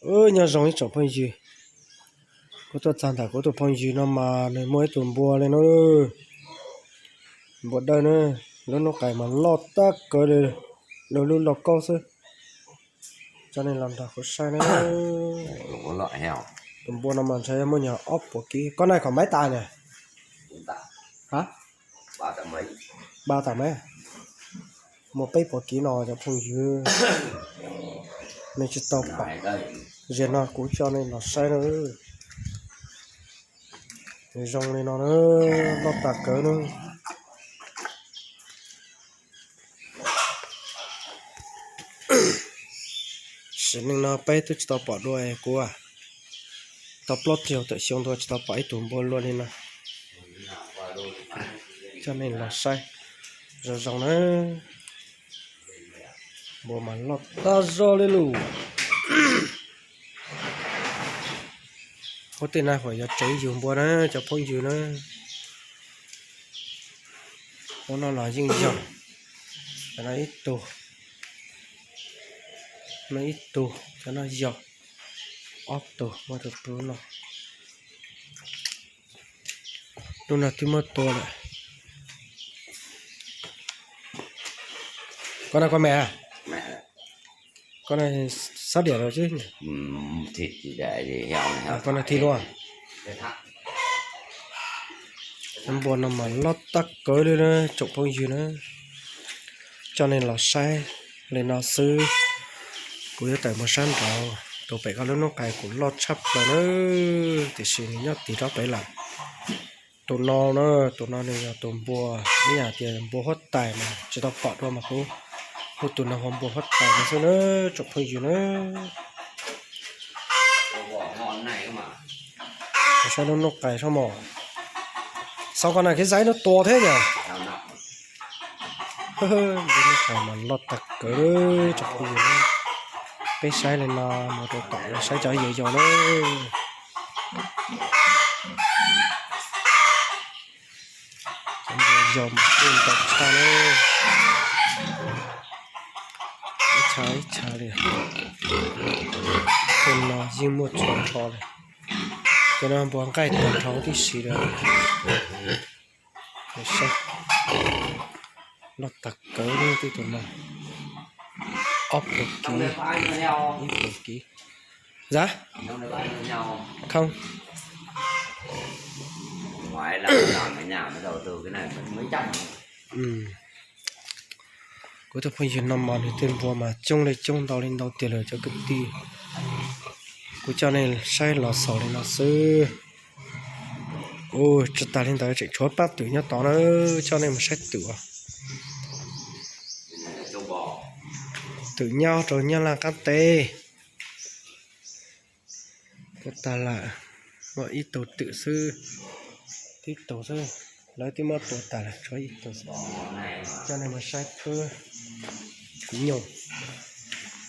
Nyob zoo ib tsoom phooj ywg, kuv tuaj txog ntawm kuv tus phooj ywg no mas nws muaj ib tug npua li no. Npua dawb na, lub noob qais mas loj tag kawg li, lub lub lauj kaub xwb. Coj nej los nrog kuv saib na. Tus npua no mas ntshe muaj nyuag ob puas kib. Koj nai kom maiv tas na? Ha? Ba tas maiv. Muaj peb puas kib no cov phooj ywg. Nej tsis tau pom, zaum no kuv coj nej los saib na. Zoo li no na, loj tas kawg na. Sim neej no peb twb tsis tau pom dua kuv, tau plaub caug tawm xyoo ntua tsis tau pom ib tug npua luaj li no. Coj nej los saib zoo zoo na. Npua mas loj tag zog li lus. Huab tej na huam yuav tsev yug npua na cov phooj ywg na. Huab no los yeej yog, cov no ib tug, no ib tug, cov no yog ob tug, muaj tus pub no. Lub no twb muab tua lawm. Koj no koj me, koj no xab diam los xwb. Koj no thij luaj. Npua no mas loj tag kawg li na tsoom phooj ywg na. Coj nej los saib li no xwb. Kuv yuav tawm mus sab nraud, tus pem koj lub noob qais kuv loj tshaj plaws na, tiam sis nws nyob tig rov pem lawm. Tus no na, tus no nws yog tus npua, ib yam tias npua huab tais mas tsis tau pom dua mas kuv hu tus no hu npua huab tais no xwb na tsoom phooj ywg na. Saib lub noob qais sab mos, xauv koj na kev zaib lub tua thiab yom. Lub noob qais mas loj tag kawg tsoom phooj ywg na. Peb saib li no mus rau tom saib cov yau yau na. Cov npua yau mas kuj ntau tshaj na. Ib txha ib txha li. Tus no yeej muaj txhua nrho li. Cov no npua nqaij tag nrho tib si lawm. Saib, loj tag kawg li tib tus no. Ob puas kib, ib puas kib. Za, khoo. Kuv tus phooj ywg no mas nws tej npua mas coob li coob ntau li ntau tiag lawm cov kwv tij. Kuv coj nej saib los xaus li no xwb. Ua tsis tas li ntawd tseem tshuav pab twm nyob tod na, coj nej mus saib twm. Twm nyob rau Nyab Laj qab teb. Tuaj tag lawm, muaj ib tug twm xwb, tib tug xwb, lawv twb muab tua tas lawm tshuav ib tug xwb. Coj nej mus saib khwb kuv nyoog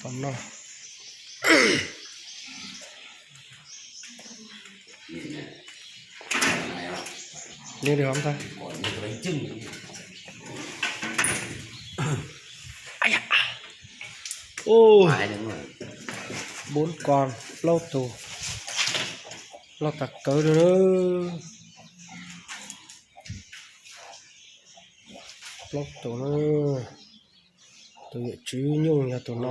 tom no. Li ntag. Ua, bốn con, plaub tug, loj tas kawg li na. Plaub tug na. Tus yawm tswv nyuj yog tus no.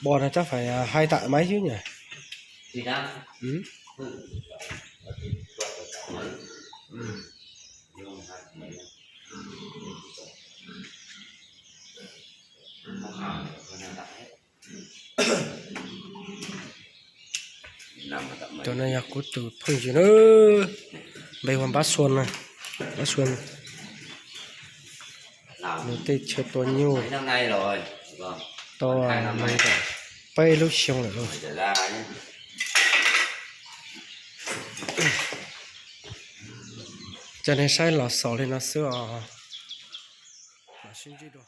Bò này chắc phải, à, hai tạ mấy chứ nhỉ? Tus no yog kuv tus phooj ywg na, npe hu Npab Xuan na, Npab Xuan. Nws tej chaw tua nyuj tau peb lub xyoo lawm lauj. Coj nej saib los xaus li no xwb os. Mam sib ntsib dua.